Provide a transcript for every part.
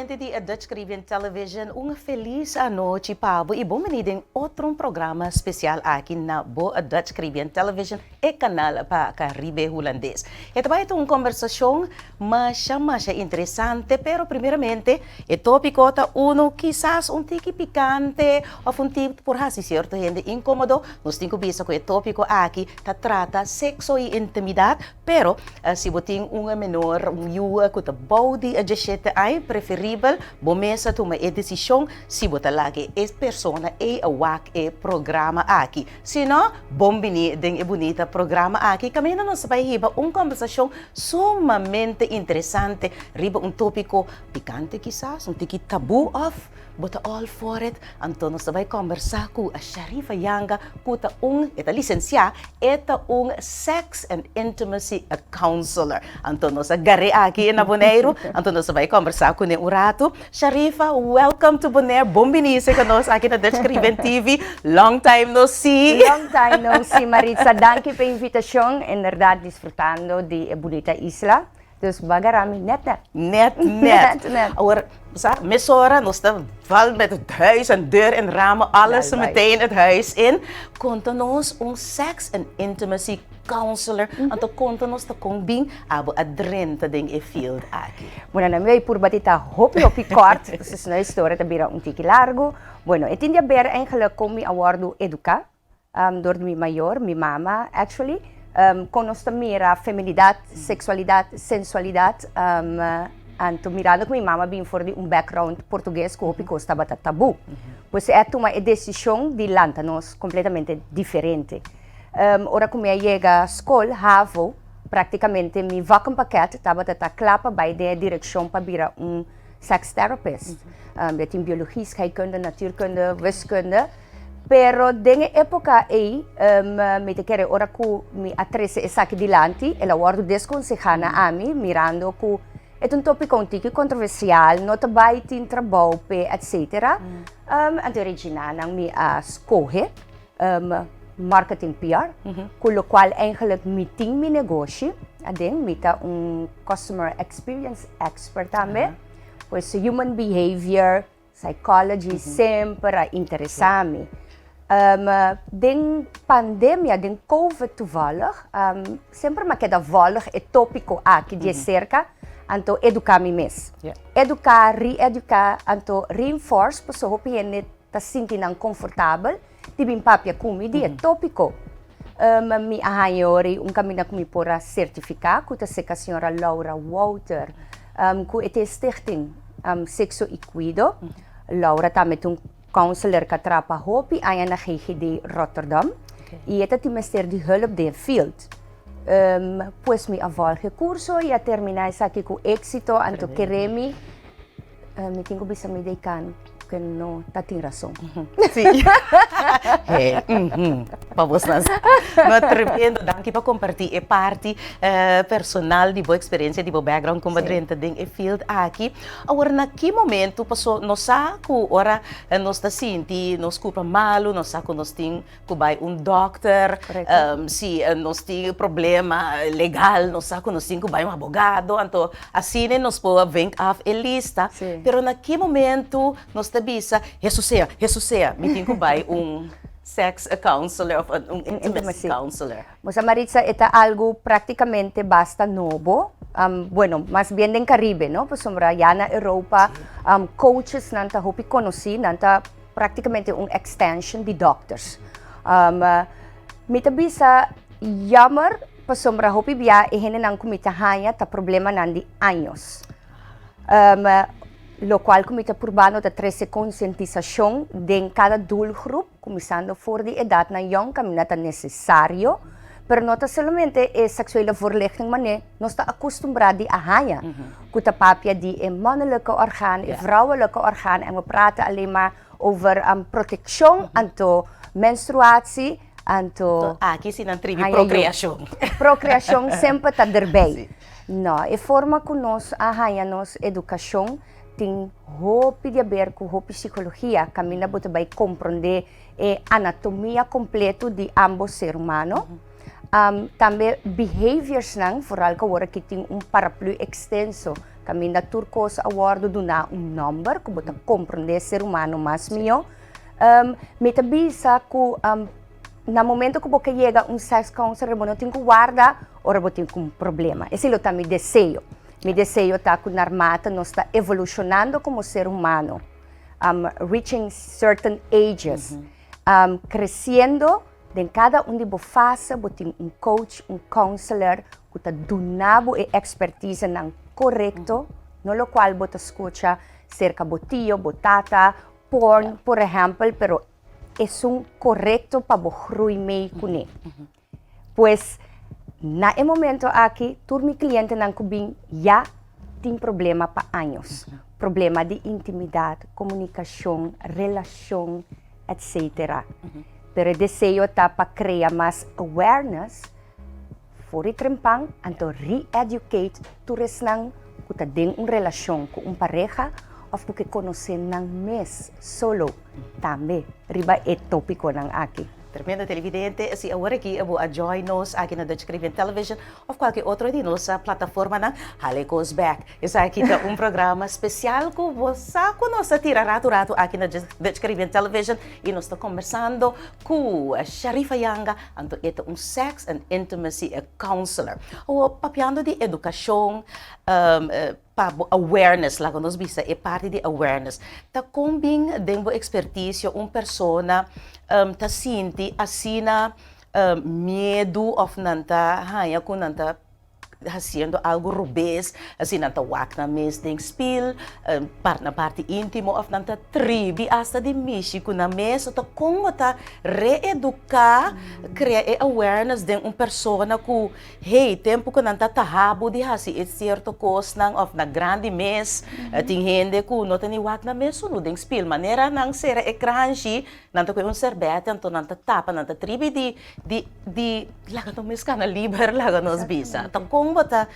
Televidente di Dutch Caribbean Television, un felis anochi pa bo y bon bini den otro programa special aki na bo Dutch Caribbean Television, e canal pa Caribe Hulandes. E ta bay ta un conversacion masha masha interesante, pero primeramente e topico ta uno kisas un tiki picante of un tiki por haci cierto hende incomodo. Nos tin cu bisa cu e topico aki ta trata sexo y intimidad. Pero, si bo tin un menor, un yu ku ta bou di 17 aña, preferibel bo mes a tuma e desishon si bo ta laga e persona ei a wak e programa aki. Si no, bon bini den e bunita programa aki kaminda nos ta bai hiba un kòmbersashon sumamente interesante riba un tópiko pikante kisas, un tiki tabú òf bo ta all for it. Anto nos ta bai kòmbersá ku Sharifa Yanga ku ta un, e ta lisensiá, e ta un sex and intimacy counselor. Anto nos a gar'é aki na Boneiru, anto nos ta bai kòmbersá kuné un ratu. Sharifa, welcome to Bonaire, bon bini ku nos aki na Dutch Caribbean TV. Long time no see. Long time no see, Maritza. Danki pa e invitashon. Inderdaad, disfrutando di e bunita isla. Dus bo a gara mi net net. Net net. Net net. Awor, sa, mesora nos ta val met het huis en deur en ramen, alles meteen het huis in. Konta nos un sex and intimacy counselor, anto konta nos ta kon bin abo a drenta den e field aki. Bueno, na mi purba di ta hopi hopi kort, pasobra si no e historia ta bira un tiki largu. Bueno, e tin di haber eigenlijk kon mi a wòrdu eduká. Dor di mi mayor, mi mama actually, kon nos ta mira feminidat, seksualidat, sensualidat, anto mirando ku mi mama bin for di un background portugues ku hopi kos tabata tabú. Pues e a tuma e desishon di lanta nos kompletamente diferente. Ora ku mi a yega skol, havo, praktikamente mi vakkenpakket tabata ta kla pa bai den e direkshon pa bira un sex therapist. Mi a tin biologie, scheikunde, natuurkunde, wiskunde. Pero den e époka ei, mi ta kere ora ku mi a trese esaki dilanti, el a wòrdu deskonsehá na ami, mirando ku e ta un tópiko un tiki kontroversial, no ta bai tin trabou p'e, etsetera. Anto Regina-nan mi a skohe marketing PR, ku lokual eigenlijk mi tin mi negoshi aden, mi ta un customer experience expert tambe, pues human behavior, Psychology semper a interesa mi. Den pandemia, den covid toevallig, semper mi a keda volg e topico aki di e cerca, anto educa mi mes. Educa, re-educa, anto reinforce pasobra hopi hende ta sinti nan confortabel di bin papia cu mi di e topico. Mi a haña ora un caminda cu mi por a certifica cu ta seca señora Laura Wouter cu e ta e stichting Sexo y Cuido. Laura tambe ta un counselor cu a traha pa hopi aña na GGD Rotterdam y e ta tin mester di hulp den e field. Pues mi a volg e curso y a termina esaki cu exito, anto kere mi Mi tin ku bisa mi dekan ku no ta tin rason. Sí. Hey, Pa bos nan sa. No, tremendo. Danki pa kompartí e parti personal di bo eksperensia, di bo background kon bo drenta den e field aki. Awor na ki momento, paso nos sa ku ora nos ta sinti nos kurpa malu, nos sa ku nos tin ku bai un dòkter, si nos tin problema legal nos sa ku nos tin ku bai un abogado, anto asina nos por vink af e lista, pero na ki momento nos ta bisa, Hesus sea, Hesus sea, mi tin ku bai un sex counselor of un intimacy counselor. Mosa Maritza, e ta algu praktikamente basta nobo, bueno, mas bien den Karibe, no, pasobra ya na Europa coachesnan ta hopi konosí, nan ta Prácticamente un extension di dokters. Mi ta bisa jammer pasobra hopi bia e hendenan ku mi ta haña ta problemanan di años. Lokual ku mi ta purbando ta trese konsientisashon den kada doelgroep, kuminsando for di edatnan yòn kaminda ta nesesario. Pero no ta solamente e seksuele voorlichting manera nos ta akustumbrá di a haña, ku ta papia di e mannelijke orgaan, e vrouwelijke orgaan, en we praten alleen maar over protekshon, anto menstruatie, anto. Aki si nan tribi prokreashon. Prokreashon semper ta derbei. No, e forma ku nos a haña nos edukashon tin hopi di aber ku hopi sikologia, kaminda bo ta bai komprondé e anatomia kompleto di ambos ser humano. Tambe behaviorsnan, vooral ku awor aki tin un paraplu ekstenso. Kaminda tur kos a wòrdu duná un nòmber ku bo ta komprondé ser humano mas mihó. Mi ta bisa ku na momento ku bo ke yega un sex counselor bo no tin ku warda ora bo tin ku un problema. Esei lo ta mi deseo. Mi deseo ta ku narmata nos ta evolushonando komo ser humano, reaching certain ages, kresiendo den kada un di bo fase bo tin un coach, un counselor ku ta duna bo e ekspertisenan korekto, no lokual bo ta skucha serka bo tio, bo tata, porn por ehèmpel, pero esun korekto pa bo groei mee kuné. Pues na e momento aki tur mi klientenan ku bin ya tin problema pa años. Problema di intimidat, komunikashon, relashon, etsetera. Pero e deseo ta pa krea mas awareness for di trempan anto re-educate tur esnan ku ta den un relashon ku un pareha òf ku ke konosé nan mes solo tambe riba e tópikonan aki. Tremendo televidente, si awor aki bo a join nos aki na Dutch Caribbean Television of cualke otro di nos plataformanan, hala e cos bek. Esaki ta un programa special cu bo sa cu nos ta tira rato rato aki na Dutch Caribbean Television y nos ta conversando cu Sharifa Yanga, anto e ta un sex and intimacy counselor. Awor, papiando di educacion, pa bo awareness, laga nos bisa e parti di awareness, ta kon bin den bo ekspertisio un persona ta sinti asina miedu òf nan ta haña ku nan ta hasiendo algu robes, asina nan ta wak nan mes den spil, na parti íntimo òf nan ta tribi asta di mishi ku nan mes, ta kon bo ta reeduká, krea e awareness den un persona ku Hey, tempu ku nan ta taha bo di hasi e sierto kosnan òf na grandi mes, tin hende ku no ta ni wak nan mes sunu den spil. Manera nan sera e kranshi, nan ta kohe un serbete, anto nan ta tapa, nan ta tribi di di di laga nan mes kana liber, laga nos bisa. Ta kon bo ta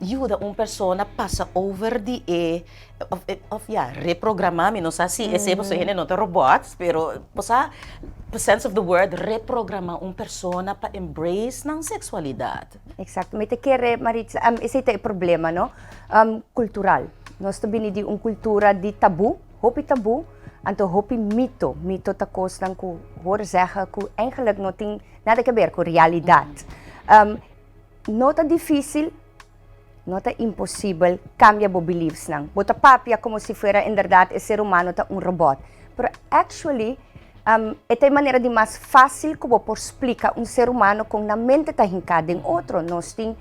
yuda un persona pasa over di e òf ya, reprogramá, mi no sa si esei pasobra hende no ta robòt, pero bo sa sense of the word, reprogramá un persona pa embrace nan seksualidat. Eksakto. Mi ta kere, Maritza, esei ta e problema, no? Kultural. Nos ta bini di un kultura di tabú, hopi tabú, anto hopi mito. Mito ta kosnan ku hoor zeggen ku eigenlijk no tin nada ke ber ku realidat. No ta difísil. No ta imposibel cambia bo beliefsnan. Bo ta papia como si fuera inderdaad e ser humano ta un robot. Pero actually, e ta e manera di mas facil cu bo por splica un ser humano con nan mente ta hinca den otro. Nos tin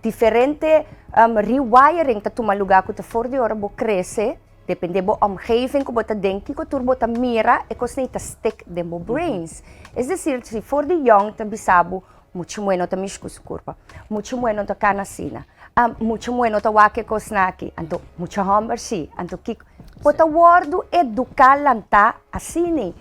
diferente rewiring ta tuma lugar cu ta for di ora bo crece, depende bo omgeving cu bo ta den, kico tur bo ta mira, e cosnan ta stick den bo brains. Es decir, si for di yong ta bisa bo Muchu muhé no ta mishi ku su kurpa. Muchu muhé no ta kana asina. Muchu muhé no ta wak e kosnan aki. Anto muchu hòmber si. Anto kiko? Bo ta wòrdu eduká lantá asina.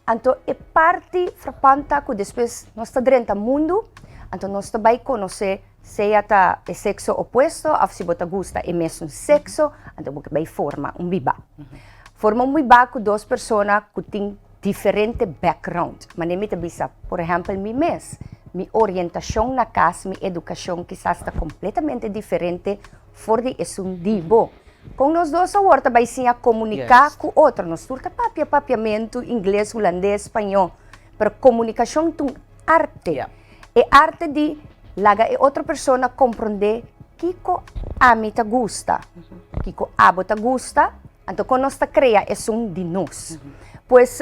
Anto e parti frapan ta ku despues nos ta drenta mundu, anto nos ta bai konosé sea ta e sekso opuesto òf si bo ta gusta e mesun sekso, anto bo ke bai forma un bibá. Forma un bibá ku dos persona ku tin diferente background. Manera mi ta bisa, por ehempel mi mes, mi orientacion na cas, mi educacion kisas ta completamente diferente for di esun di bo. Con nos dos awor ta bay siña comunica cu otro? Nos tur ta papia papiamentu, ingles, hulandes, spañó, pero comunicacion ta un arte. E arte di laga e otro persona compronde kico ami ta gusta, kico abo ta gusta, Anto kon nos ta krea esun di nos? Pues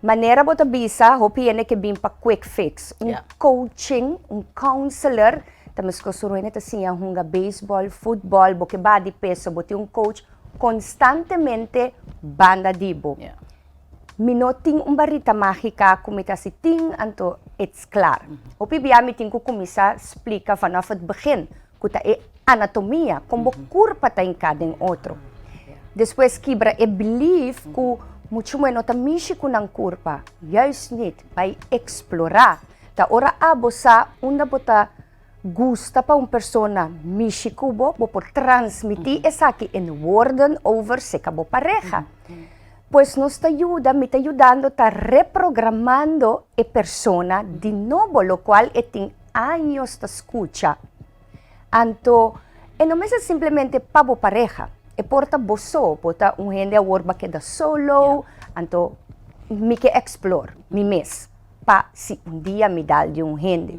manera bo ta bisa hopi hende ke bin pa quick fix, un coaching, un counselor, ta meskos tur hende ta siña hunga beisbòl, futbòl, bo ke baha di peso, bo tin un coach konstantemente banda di bo. Mi no tin un barita mágika ku mi ta hasi tin, anto it's klar. Hopi bia mi tin ku kuminsá splika vanaf het begin ku ta e anatomia, kon bo kurpa ta hinká den otro. Despues kibra e belief ku muchu muhé no ta mishi ku nan kurpa, juist nit, bai eksplorá. Ta ora abo sa unda bo ta gusta pa un persona mishi ku bo, bo por transmití esaki en woorden over seka bo pareha. Pues nos ta yuda, mi ta yudando ta reprogramando e persona di nobo, lokual e tin años ta skucha. Anto, E no mester simplemente pa bo pareha, e por ta bo so, bo ta un hende awor bo a keda solo, anto mi ke explore mi mes pa si un dia mi dal di un hende.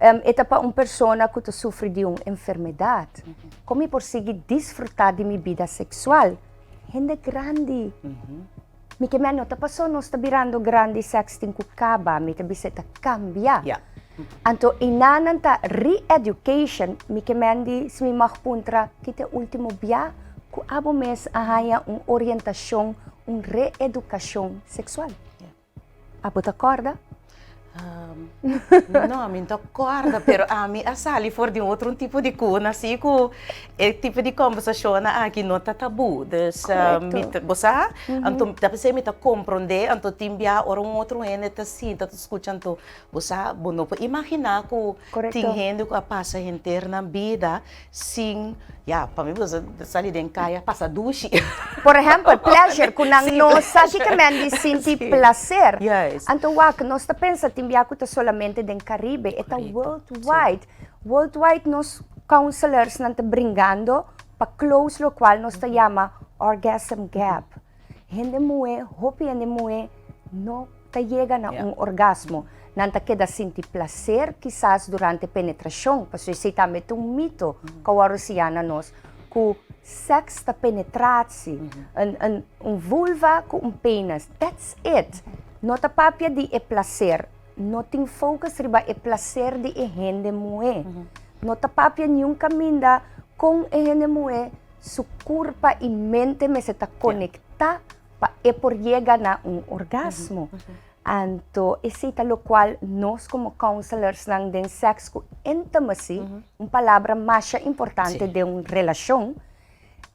E ta pa un persona ku ta sufri di un enfermedat, kon mi por sigui disfruta di mi bida seksual? Hende grandi, mi ke mea no ta paso nos ta birando grandi sèks tin ku kaba, mi ta bisa e ta kambia. Anto enanan ta re-education, mi ke men di si mi mag puntra ki ta e ultimo bia ku abo mes a haña un orientashon, un re-edukashon seksual? Abo ta kòrda? No, mi no ta kòrda, pero ami a sali for di un otro tipo di kuna, si ku e tipo di kòmbersashonnan aki no ta tabú. Dus, mi ta, bo sa? Anto ta p'esei mi ta komprondé, anto tin bia ora un otro hende ta sinta ta skucha, anto bo sa, bo no por imaginá ku tin hende ku a pasa henter nan bida sin, ya, pa mi bo sa sali den kaya pasa dushi. Por ehempel, pleasure, ku nan no sa kiko men di sinti plaser. Anto wak, nos ta pensa tin bia ku ta solamente den Karibe, e ta worldwide. Worldwide nos counselorsnan ta bringando pa close lokual nos ta yama orgasm gap. Hende muhé, hopi hende muhé no ta yega na un orgasmo. Nan ta keda sinti plaser kisas durante penetrashon, pasobra esei tambe ta un mito ku a wòrdu siñá na nos, ku sèks ta penetratie, un vulva ku un penis, that's it. No ta papia di e plaser, no tin focus riba e plaser di e hende muhé. No ta papia niun kaminda kon e hende muhé su kurpa i mente mester ta konektá pa e por yega na un orgasmo. Anto esei ta lokual nos komo counselorsnan den sèks ku intimacy, un palabra masha importante den un relashon,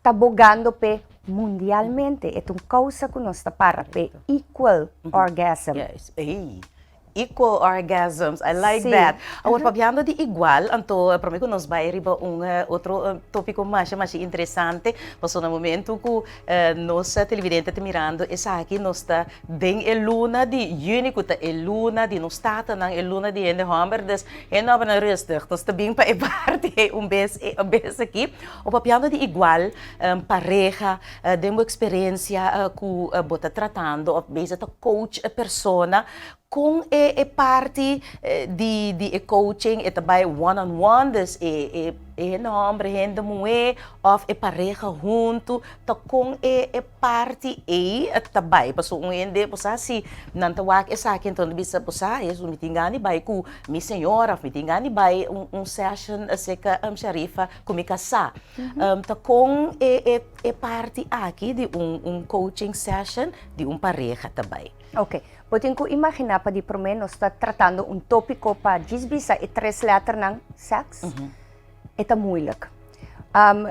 ta bogando p'e mundialmente. E ta un kousa ku nos ta para p'e equal orgasm. Equal orgasms, I like that. Awor papiando di igual, anto prome ku nos bai riba un otro topiko masha masha interesante, pasobra na momento ku nos televidente ta mirando esaki nos ta den e luna di yüni ku ta e luna di nos tatanan, e luna di hende hòmber, dus hende hòmbernan rustig, nos ta bin pa e parti ei un bes un bes aki. O papiando di igual pareha, den bo eksperensia ku bo ta tratando òf bezig ta coach e persona, Kon e e parti di di e coaching e ta bai one on one, dus e e e hende homber e hende muhé of e pareha huntu, ta kon e e parti ei ta bai? Pasobra un hende bo sa si nan ta wak esaki enton ta bisa bo sa Hesus mi tin gana di bai ku mi señora of mi tin gana di bai un un session aserka Sharifa ku mi kasá. Ta kon e e e parti aki di un un coaching session di un pareha ta bai? Ok, bo tin ku imaginá pa di promé nos ta tratando un tópiko pa djis bisa e tres lèternan, sèks, e ta muilik.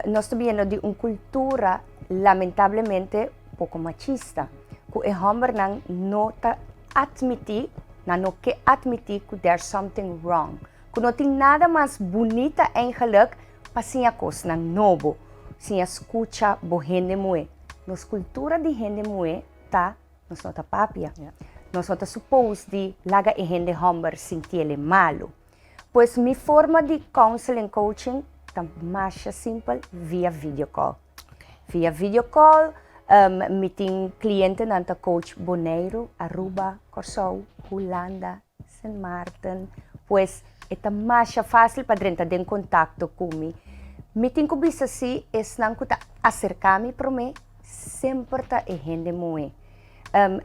Nos ta biniendo di un kultura lamentablemente poko machista, ku e hòmbernan no ta atmití, nan no ke atmití ku there's something wrong, ku no tin nada mas bunita eigenlik pa siña kosnan nobo, siña skucha bo hende muhé. Nos kultura di hende muhé ta Nos no ta papia. Nos no ta suppose di laga e hende homber sintiele malu. Pues mi forma di counseling coaching ta masha simpel via video call. Via video call mi tin clientenan ta coach Boneiru, Aruba, Kòrsou, Hulanda, Sint Maarten. Pues e ta masha fácil pa drenta den contacto cu mi. Mi tin cu bisa si esnan cu ta acerca mi prome semper ta e hende muhé.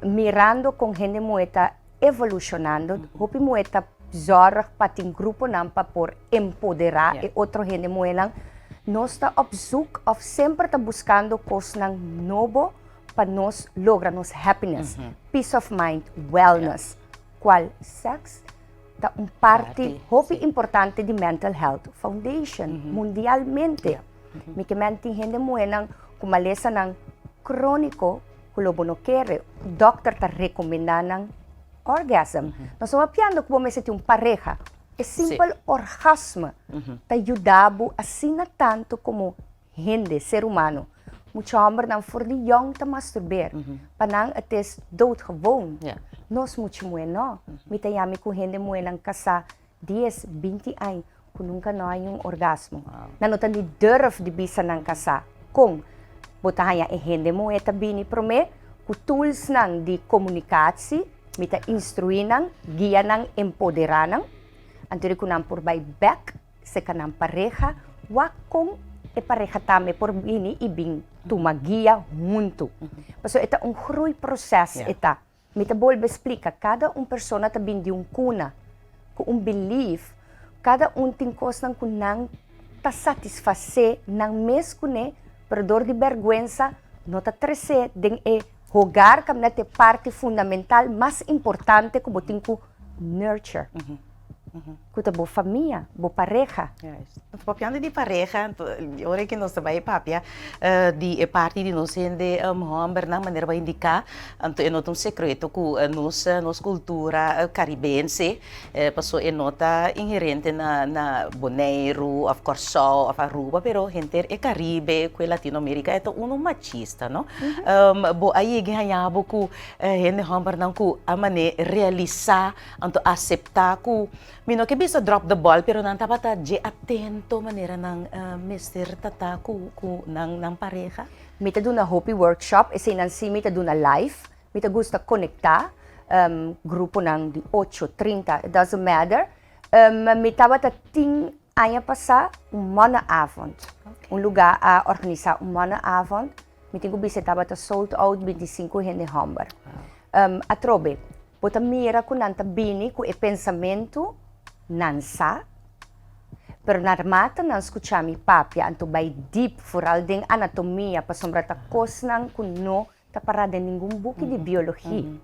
Mirando con hende muhé ta evolucionando, hopi muhé ta zorg pa tin gruponan pa por empodera e otro hende muhénan. Nos ta op zoek of semper ta buscando cosnan nobo pa nos logra nos happiness, peace of mind, wellness, cual sex ta un parti hopi importante di Mental Health Foundation mundialmente. Mi ke men tin hende muhénan ku malesanan króniko ku lo bo no kere, dòkter ta rekomendá nan orgasm. Nos no papiando ku bo mester tin un pareha, e simpel orgasme ta yuda bo asina tantu komo hende, ser humano. Mucha hòmbernan for di yòn ta masturbeer. Pa nan het is doodgewoon. Nos mucha muhé no. Mi ta yami ku hende muhénan kasá dies, binti aña. ku nunka no a haña un orgasmo. Nan no ta ni durf di bisa nan kasá kon bo ta haña e hende muhé ta bini promé ku toolsnan di komunikatsi, mi ta instruí nan, guia nan, empoderá nan, anto di ku nan por bai bèk serka nan pareha, wak kon e pareha tambe por bini i bin tuma guia huntu. Pasobra e ta un groeiproces e ta. Mi ta bolbe splika, kada un persona ta bin di un kuna ku un belief, kada un tin kosnan ku nan ta satisfasé nan mes kuné, pero dor di bèrgwensa no ta tresé den e hogar kaminda ta e parti fundamental mas importante ku bo tin ku nurture. Ku ta bo famia, bo pareha. Juist. Papiando di pareha, ora ku nos ta bai papia di e parti di nos hende hòmbernan, manera bo a indiká, anto e no ta un sekreto ku nos nos kultura karibense, pasobra e no ta inherente na na Boneiru òf Kòrsou òf Aruba, pero henter e Karibe ku e Latinoamerika e ta unu machista, no? Bo a yega haña bo ku hende hòmbernan ku a manera realisá Anto aseptá ku, mi no ke bisa drop the ball, pero nan tabata dje atento manera nan mester ta ta ku ku nan nan pareha. Mi ta duna hopi workshop, eseinan sí mi ta duna live. Mi ta gusta konektá gruponan di ocho, 30, it doesn't matter. Mi tabata tin aña pasá un mannenavond. Un lugá a organisá un mannenavond. Mi tin ku bisa e tabata sold out, 25 hende hòmber. Atrobe, bo ta mira ku nan ta bini ku e pensamentu nan sa, pero naarmate nan skucha mi papia anto bai dip, foral den anatomia, pasobra ta kosnan ku no ta pará den ningun buki di biologi.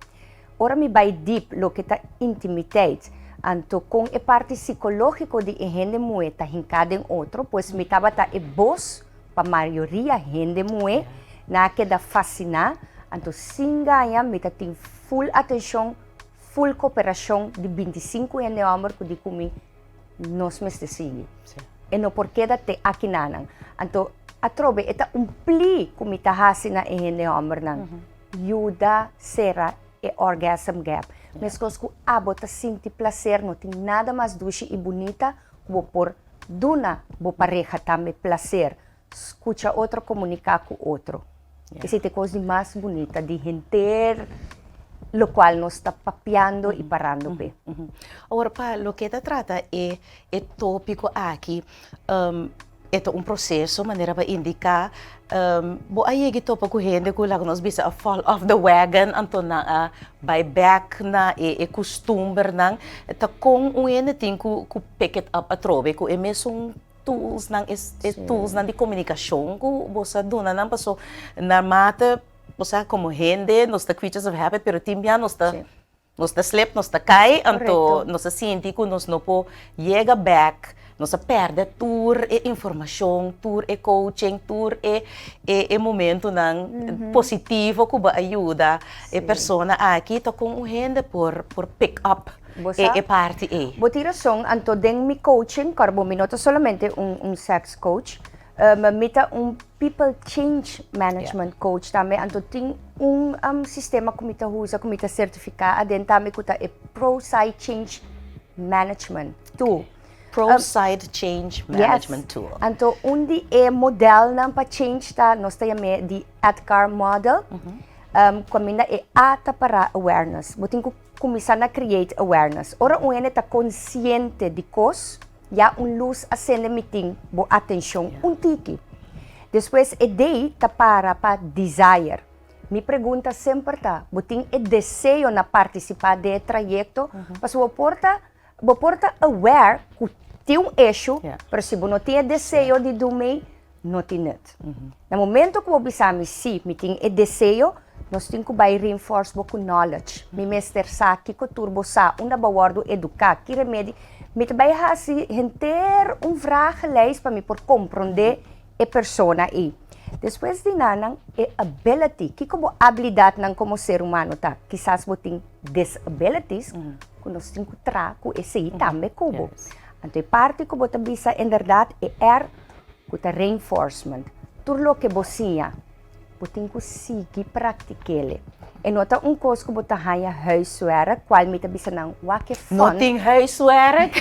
Ora mi bai dip loke ta intimiteit, anto kon e parti sikológiko di e hende muhé ta hinká den otro, pues mi tabata e bos Pa mayoria hende muhé nan a keda fasiná, anto sin gaña mi ta tin full atenshon, full koperashon di 25 hende hòmber ku di ku mi nos mester sigui. E no por keda te akinanan. Anto atrobe e ta un pli ku mi ta hasi na e hende hòmbernan, yuda sera e orgasm gap. Meskos ku abo ta sinti plaser no tin nada mas dushi i bunita ku bo por Duna bo pareha tambe placer, scucha otro, comunica cu otro. Esey ta e cos di mas bunita di henter locual nos ta papiando y parando p'e. Awor pa loke ta trata e e topico aki, e ta un proceso manera pa indica, bo a yega y topa cu hende cu laga nos bisa a fall off the wagon anto nan a bai bek na e e custumbernan, ta con un hende tin cu cu pick it up atrobe cu e mesun toolsnan, e toolsnan di comunicacion cu bo sa duna nan paso naarmate bo sa como hende nos ta creatures of habit pero tin bia nos ta nos ta slip nos ta cay anto nos ta sinti cu nos no por yega bek nos a perde tur e informacion tur e coaching tur e e momentonan positivo cu bo a yuda e persona aki ta con un hende por por pick up Bo sa? E parti ei. Bo tin rason, anto den mi coaching, kòrda bo mi no ta solamente un un sex coach, mi ta un people change management coach tambe, anto tin un sistema ku mi ta usa ku mi ta sertifiká aden tambe ku ta e ProSci Change Management Tool. ProSci Change Management Tool. Yes, anto un di e modelnan pa change ta nos ta yam'é di ADKAR model, kaminda e A ta para awareness, bo tin ku Kuminsá na create awareness. Ora un hende ta konsiente di kos, ya un lus a sende mitin bo atenshon un tiki. Despues e D ta para pa desire. Mi pregunta semper ta, bo tin e deseo na partisipá den e trayekto? Pasobra bo por ta bo por ta aware ku tin un issue, pero si bo no tin e deseo di do mee, no tin nut. Na momento ku bo bisa mi si, mi tin e deseo, nos tin ku bai reinforce bo ku knowledge. Mi mester sa kiko tur bo sa, unda bo a wòrdu eduká, ki remedi. Mi ta bai hasi henter un vragenlijst pa mi por komprondé e persona ei. Despues di nan, e ability, kiko bo abilidatnan komo ser humano ta? Kisas bo tin disabilities ku nos tin ku traha ku esei tambe ku bo. Anto e parti ku bo ta bisa inderdat e R ku ta reinforcement. Tur loke bo siña, bo tin ku sigui praktik'el. E no ta un kos ku bo ta haña huiswerk, kual mi ta bisa nan wak e fun. No tin huiswerk?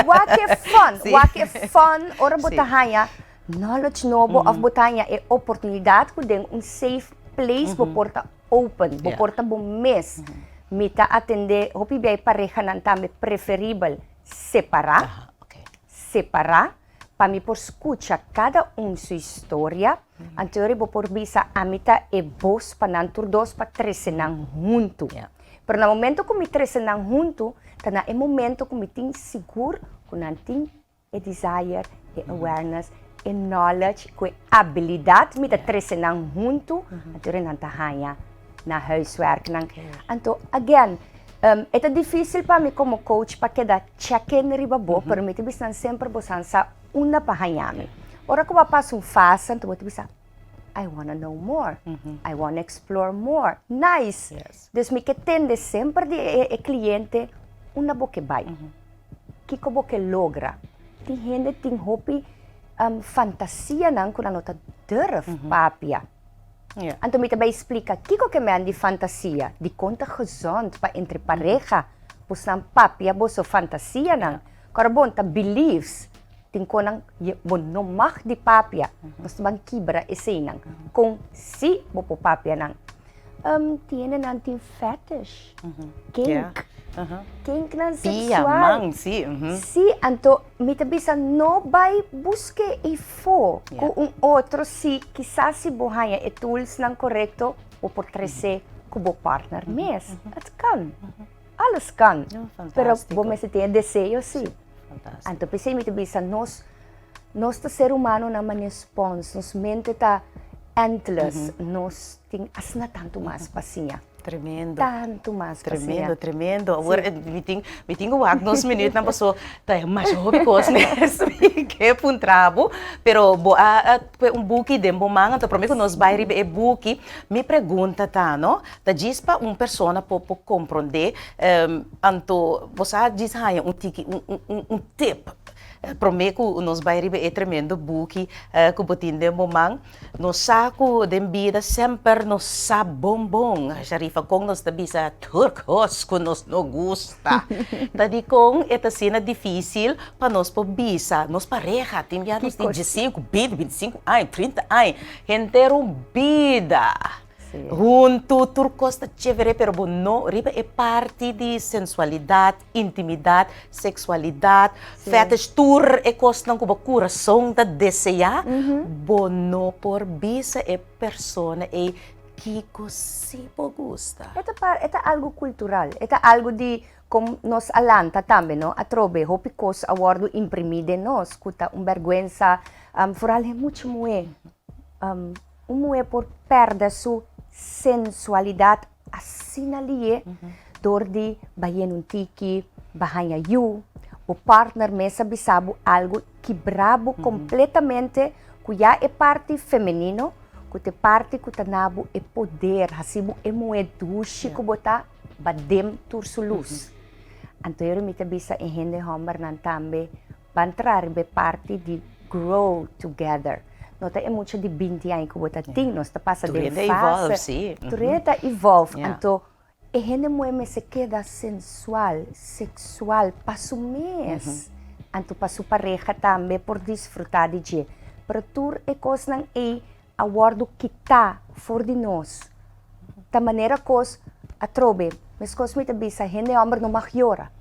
Wak e fun, wak e fun ora bo ta haña knowledge nobo of bo ta haña e oportunidad ku den un safe place bo por ta open, bo por ta bo mes. Mi ta atende hopi bia e parehanan tambe preferibel separá, separá pa mi por skucha kada un su historia, anto yori bo por bisa ami ta e bos pa nan tur dos pa trese nan huntu. Pero na momento ku mi trese nan huntu ta na e momento ku mi tin sigur ku nan tin e desire, e awareness, e knowledge ku e abilidat mi ta trese nan huntu, anto nan ta haña na huiswerknan. Anto again, e ta difícil pa mi komo coach pa keda check in riba bo, pero mi ta bisa nan semper bo san sa unda pa haña mi. Ora ku bo a pasa un fase anto bo ta bisa, I wanna know more, I wanna explore more, nice! Dus mi ke tende semper di e cliente unda bo ke bai. Kiko bo ke logra? Tin hende tin hopi fantasianan ku nan no ta durf papia. Anto mi ta bai splika kiko ke men di fantasia, dikon ta gezond pa entre pareha bosnan papia boso fantasianan. Kòrda bon ta beliefs, tin konan bo no mag di papia, nos ta ban kibra eseinan kon si bo por papia nan. Tin hendenan tin fetish, kink, kinknan Pia, seksual. man, sí. Sí, anto mi ta bisa no bai busk'é eifó ku un otro si kisas si bo haña e toolsnan korekto bo por tres'é ku bo partner mes. Het kan. Alles kan. Pero bo mester tin e deseo sí. Anto p'esei mi ta bisa nos nos ta ser humanonan manera spons, nos mente ta endless, nos tin asina tantu mas pa siña. Tremendo. Tantu mas pa siña. Tremendo, tremendo. Awor mi tin mi tin ku wak nos minuutnan paso ta masha hopi kos mes mi ke puntra bo, pero bo a kue un buki den bo man, anto prome ku nos bai riba e buki, mi pregunta ta no, ta djis pa un persona por por komprondé, anto bo sa djis haña un tiki un un un tip Promé ku nos bai riba e tremendo buki ku bo tin den bo man, nos sa ku den bida semper nos sa bon bon, Sharifa, kon nos ta bisa tur kos ku nos no gusta. Ta dikon e ta asina difísil pa nos por bisa nos pareha? Tin bia nos tin diesinku, binti, bintisinku aña, trinta aña, henter un bida. Huntu tur kos ta chevere pero bo no riba e parti di sensualidat, intimidat, seksualidat, fetish, tur e kosnan ku bo kurason ta deseá, bo no por bisa e persona ei kiko si bo gusta. E ta par, e ta algu kultural, e ta algu di kon nos a lanta tambe no, atrobe hopi kos a wòrdu imprimí den nos ku ta un bèrgwensa, foral e mucha muhé. Un muhé por pèrdè su sensualidat asina lié dor di bai yen un tiki, ba haña yu, bo partner mes a bisa bo algu kibra bo kompletamente ku ya e parti femenino ku ta e parti ku ta na bo e poder, hasi bo e muhé dushi ku bo ta, ba dem tur su lus. Anto yori mi ta bisa e hende hòmbernan tambe Ban traha riba e parti di grow together. No ta e mucha di binti aña ku bo ta tin, nos ta pasa den fase. Tur hende ta evolve. Anto e hende muhé mester keda sensual, seksual pa su mes. Anto pa su pareha tambe por disfrutá di dje. Pero tur e kosnan ei a wòrdu kitá for di nos. Ta manera kos atrobe, meskos mi ta bisa hende hòmber no mag yora.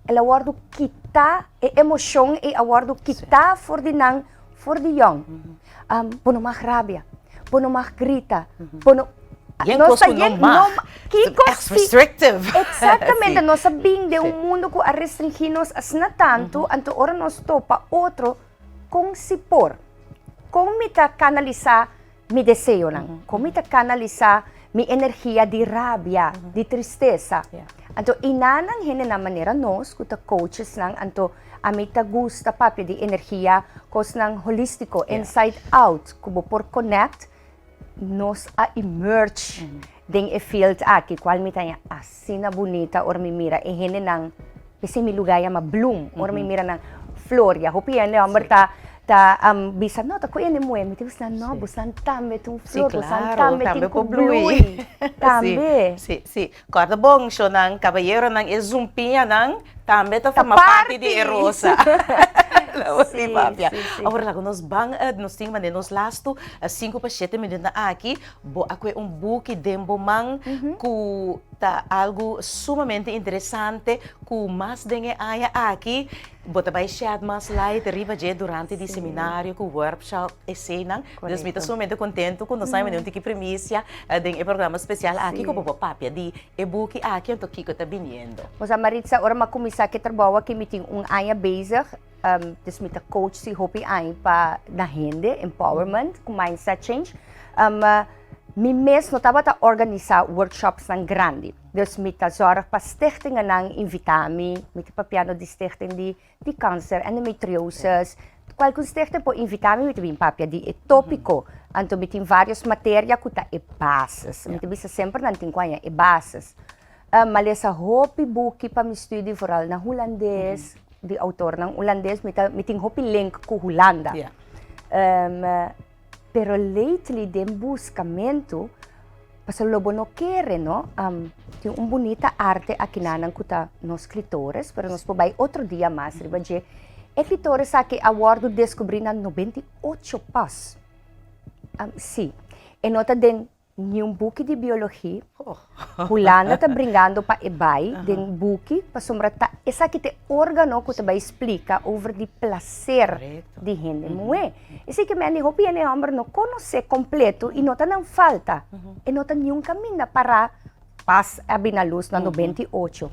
El a wòrdu kitá, e emoshon ei a wòrdu kitá for di nan for di yòn. Bo no mag rabia, bo no mag grita, bo no. Yen kos ku no mag. Kiko si. Restrictive. Eksaktamente, nos a bin den un mundu ku a restringí nos asina tantu, anto ora nos topa otro, kon si por? Kon mi ta kanalisá mi deseonan? Kon mi ta kanalisá mi energia di rabia, di tristesa? Anto inanan hendenan manera nos ku ta coachesnan, anto ami ta gusta papia di energia kosnan holístiko, inside out, ku bo por connect, nos a emerge den e field aki, kual mi ta haña asina bunita ora mi mira e hendenan, p'esei mi lugá yama Bloom, ora mi mira nan floria, hopi hende hòmber ta. Ta bisa, no, ta ku hende muhé. Mi ta bisa, no, bosan tambe ta un flor, bosan tambe tin ku blui. Tambe. Si, si. Kòrda bon, shownan, kabayeronan, e zumpiñanan tambe ta forma parti di e rosa. Si, si, si. Awor laga nos ban, nos tin manera nos lastu 6:55 minuutnan aki, bo a kue un buki den bo man ku ta algu sumamente interesante ku mas den e aña aki bo ta bai shed mas light riba dje durante di seminario ku workshop eseinan. Dus mi ta sumamente kontentu ku nos a manda un tiki primisia den e programa spesial aki ku bo por papia di e buki aki anto kiko ta biniendo. Bo sa Maritza, ora mi a kuminsá ku e trabou aki mi tin un aña bezig, dus mi ta coach si hopi aña pa na hende, empowerment ku mindset change. Mi mes no tabata organisá workshopsnan grandi, dus mi ta zòrg pa stichtingennan invitá mi, mi ta papiando di stichting di di kanser, endometriosis, kualke un stichting por invitá mi, mi ta bin papia di e tópiko. Anto mi tin vários materia ku ta e basis. Mi ta bisa semper nan tin ku haña e basis. Mi a lesa hopi buki pa mi studi, vooral na hulandes, di outornan hulandes, mi ta mi tin hopi link ku Hulanda. Pero lately den buskamentu, pasobra lo bo no kere no, tin un bunita arte akinanan ku ta nos klitoris, pero nos por bai otro dia mas riba dje. E klitoris aki a wòrdu deskubrí na 98 pas. Sí, e no ta den Niun buki di biologi. Hulanda ta bringando pa e bai den buki pasobra ta esaki ta e organo ku ta bai splika over di plaser di hende muhé. Esei ke mende hopi hende hòmber no konosé kompleto i no ta nan falta. E no ta niun kaminda pará pas a bini na lus na 98.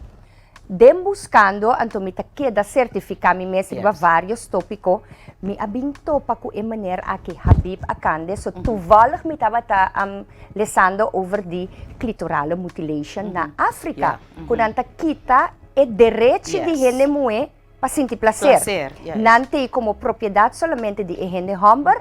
Den buskando anto mi ta keda sertifiká mi mes riba vários tópiko, mi a bin topa ku e meneer aki, Habib Akande, so toevallig mi tabata lesando over di clitorale mutilation na Afrika, ku nan ta kita e derechi di hende muhé pa sinti plaser. Nan t'ei komo propiedat solamente di e hende hòmber,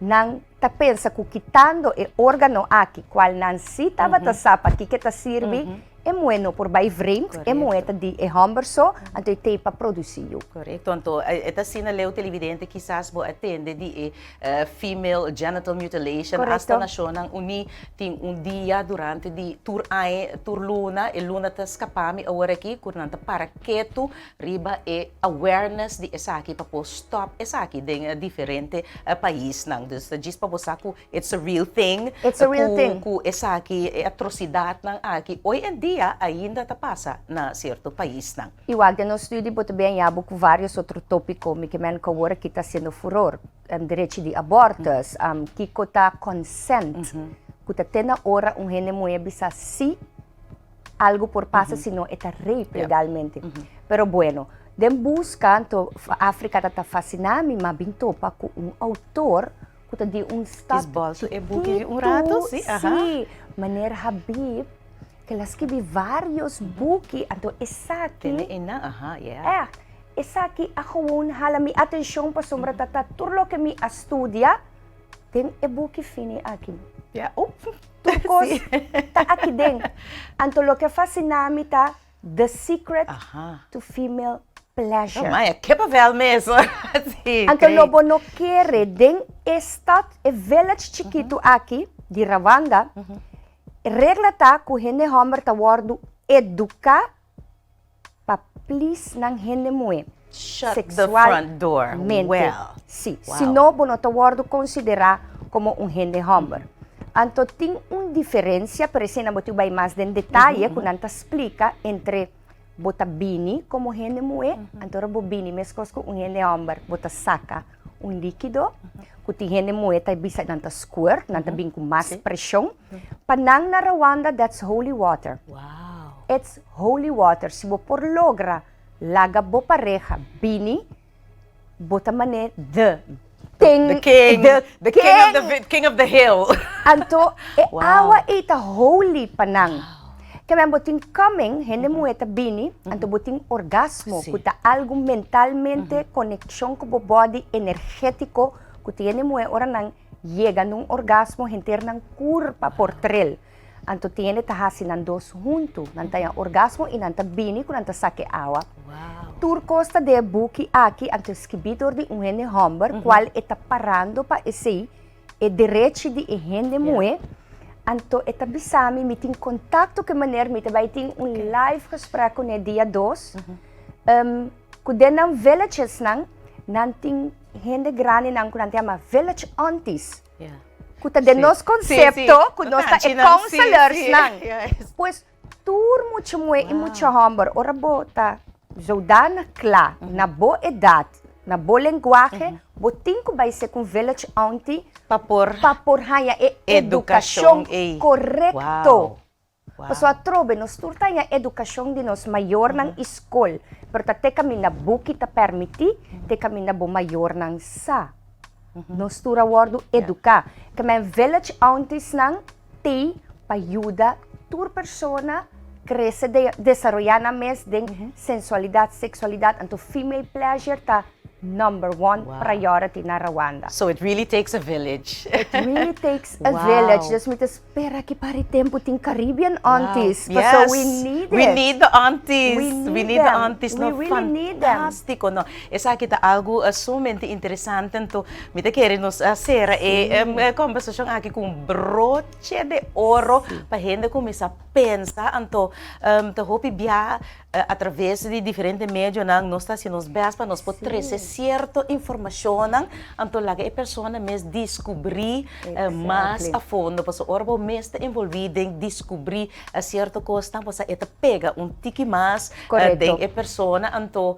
nan ta pensa ku kitando e órgano aki, kual nan sí tabata sa pa kiko ta sirbi, e muhé no por bai vreemd, e muhé ta di e hòmber so, anto e t'ei pa produsí yu. Korekto, anto e ta asina leu televidente kisas bo a tende di e female genital mutilation, hasta Nashonnan Uní tin un dia durante di tur aña, tur luna, e luna ta skapá mi awor aki, ku nan ta para ketu riba e awareness di esaki pa por stop esaki den diferente paisnan. Dus ta djis pa bo sa ku it's a real thing. It's a real thing. Ku esaki, e atrosidatnan aki hoy en dia ainda ta pasa na sierto paisnan. Igual den nos studio bo ta bin haña bo ku varios otro tópiko, mi ke men ku awor aki ta hasiendo furor, derechi di abortus, kiko ta consent, ku ta te na ora un hende muhé bisa sí, algo por pasa si no e ta rape legalmente. Pero bueno, den busca anto Africa ta ta fascina mi, ma bin topa cu un autor cu ta di un stad Is bolso e buki di un rato, sí, aha. Sí, meneer Habib, que la skibi varios buki, anto esaki Tene ena, aha, yeah. Echt, esaki a gewoon hala mi atencion pasobra ta ta tur loke mi a studia den e buki fini aki. Ja, oep. Tur kos ta aki den. Anto loke a fasina mi ta The Secret to Female Pleasure. Oh my, kippenvel mes. Sí, Anto lo bo no kere den e stad, e village chikitu aki di Rwanda, regla ta ku hende hòmber ta wòrdu eduká pa please nan hende muhé Shut the front door. Sexualmente. Well. Sí. Wow. Si no, bo no ta wòrdu konsiderá komo un hende hòmber. Anto tin un diferensia, pero esei nan bo tin bai mas den detaye ku nan ta splika entre bo ta bini komo hende muhé, anto ora bo bini meskos ku un hende hòmber, bo ta saka un líkido ku tin hende muhé ta bisa nan ta squirt, nan ta bin ku mas preshon. Pa nan na Rwanda that's holy water. Wow. It's holy water. Si bo por logra laga bo pareha bini, bo ta mane the king. The king. The, the king, king of the king of the hill. Anto e wow. awa ei ta holy pa nan. Wow. Ke men bo tin coming, hende muhé ta bini, anto bo tin orgasmo, ku ta algu mentalmente konekshon ku bo body energétiko, ku tin hende muhé ora nan yega na un orgasmo henter nan kurpa por trel. Anto tin hende ta hasi nan dos huntu, nan ta haña orgasmo i nan ta bini ku nan ta saka e awa. Wow. Tur kos ta den e buki aki, anto skibí dor di un hende hòmber, kual e ta parando pa esei, e derechi di e hende muhé. Anto e ta bisa mi, mi tin kontakto ku e meneer, mi ta bai tin un live gesprek kuné dia dos, ku den nan villagesnan, nan tin hende grandinan ku nan ta yama village aunties, ku ta den nos konsepto, ku nos ta e counselorsnan. Pues Tur mucha muhé i mucha hòmber, ora bo ta zodanig kla na bo edat, na bo lenguahe, bo tin ku bai ser ku un village auntie Pa por pa por haña e edukashon edukashon ei. korekto. Wow. Wow. Pasobra atrobe nos tur ta haña edukashon di nos mayornan i skol, pero ta te kaminda buki ta pèrmití, te kaminda bo mayornan sa. Nos tur a wòrdu eduká. Ke men village auntiesnan T'ei pa yuda tur persona krese, desaroyá nan mes den sensualidat, seksualidat, anto female pleasure ta number one priority na Rwanda. So it really takes a village. It really takes a village. Dus mi ta spera ki par di tempu tin Caribbean aunties, pasobra we need it. We need the aunties. We need them. The aunties. We really need them. Fantástiko, no. Esaki ta algu sumamente interesante, anto Mi ta kere nos a sera e kombersashon aki ku un broche de oro pa hende kuminsá pensa. Anto ta hopi bia atraves di diferente medionan nos ta hasi nos bèst pa nos por trese sierto informashonnan. Anto laga e persona mes diskubrí mas a fondo. Pasobra ora bo mes ta envolví den diskubrí sierto kosnan bo sa e ta pega un tiki mas den e persona. Anto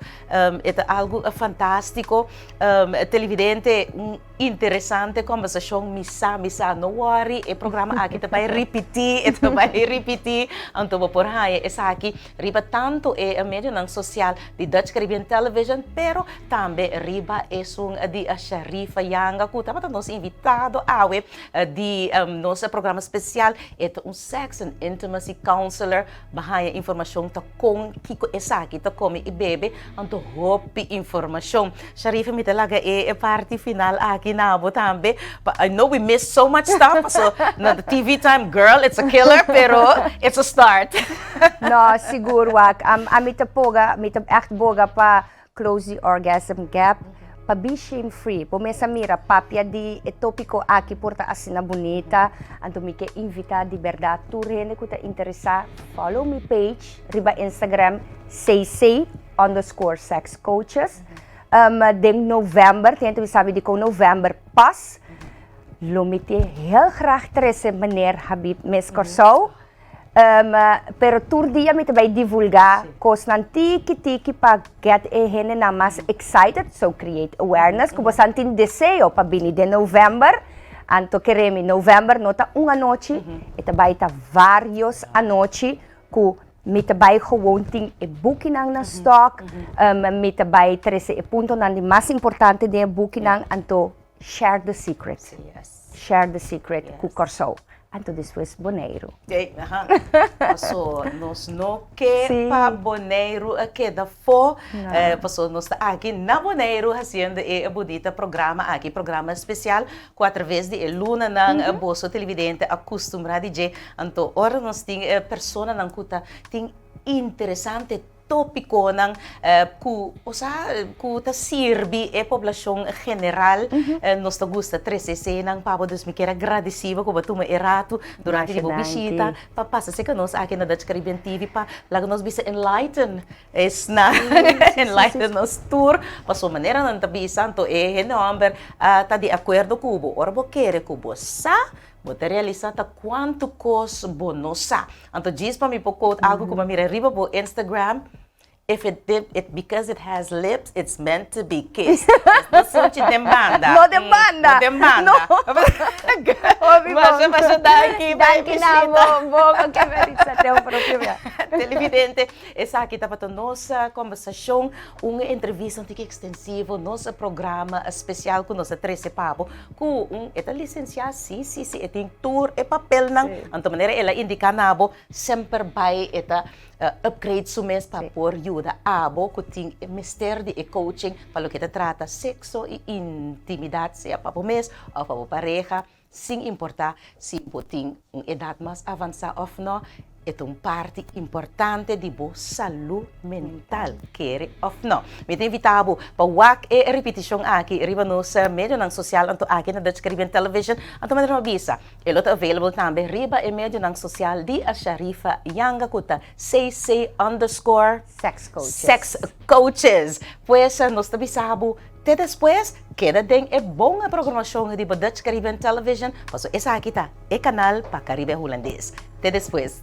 e ta algu fantástiko. Televidente, un interesante conversacion, mi sa, mi sa, no worry, e programa aki ta bai ripiti, e ta bai ripiti, anto bo por haya esaki riba tanto e medionan social di Dutch Caribbean Television, pero tambe riba esun di Sharifa Yanga, cu tabata nos invitado awe di nos programa special, e ta un sex and intimacy counselor. Bo haña informashon ta kon kiko esaki ta kome i bebe, anto hopi informashon. Sharifa mi ta laga e parti final aki na bo tambe, pa I know we missed so much stuff paso na TV time girl it's a killer pero it's a start. No, sigur wak. Ami ta poga, mi ta echt boga pa Close the Orgasm Gap, pa be shame free. Bo mes a mira papia di e topico aki por ta asina bunita, anto mi ke invita di berdad tur hende cu ta interesa follow mi page riba Instagram cc_sexcoaches. Den november, tin hende mi sabi dicon november pas, lo mi te heel graag trece meneer Habib mes Corsou. Pero tur dia mi ta bai divulga kosnan tiki tiki pa get e hendenan mas excited, so create awareness ku bosan tin deseo pa bini den november. Anto kere mi, november no ta un anochi, e ta bai ta varios anochi ku mi ta bai gewoon tin e bukinan na stock, mi ta bai trese e puntonan di mas importante den e bukinan, anto share the secret. Share the secret ku Kòrsou. Anto despues Boneiru. Paso nos no ke pa Boneiru a keda fo. Paso nos ta aki na Boneiru hasiendo e bunita programa aki, programa especial ku atraves di e lunanan boso televidente a kustumbrá di dje. Anto ora nos tin e personanan ku ta tin interesante tópikonan ku osea ku ta sirbi e poblashon general. Nos ta gusta trese eseinan pa bo, dus mi kier a gradisí bo ku bo a tuma e ratu durante di bo bishita pa pasa serka nos aki na Dutch Caribbean TV pa laga nos bisa enlighten esnan, enlighten nos tur pasobra manera nan ta bisa anto e hende hòmber ta di akuerdo ku bo ora bo kere ku bo sa. Bo ta realisá ta kuantu kos bo no sa. Anto djis pa mi por quote algu ku mi a mira riba bo Instagram, If it did it because it has lips, it's meant to be kissed. Es no sunchi den banda. No den banda. No den banda. No. Hopi bon. Masha masha danki pa e Danki na bishita. bo. Bon, oké Maritza. Te un propio bia. Televidente, esaki tabata nos kombersashon, un entrevista un tiki ekstensivo, nos programa spesial ku nos a trese pa bo. Ku un e ta lisensiá? Sí, sí, sí, e tin tur e papelnan. Anto manera el a indiká na bo, semper bai e ta upgrade su mes pa por yuda abo ku tin e mester di e coaching pa loke ta trata sekso i intimidat, sea pa bo mes òf pa bo pareha, sin importá si bo tin un edat mas avansá òf nò. E ta un parti importante di bo salú mental, kere òf nò. Mi ta invitá bo pa wak e ripitishon aki riba nos medionan sosial anto aki na Dutch Caribbean Television. Anto manera mi a bisa, e lo ta available tambe riba e medionan sosial di Sharifa Yanga ku ta cc underscore Sex coaches. Sex coaches. Pues nos ta bisa bo te despues, keda den e bon programashon riba Dutch Caribbean Television, pasobra esaki ta e kanal pa Karibe Hulandes. Te despues.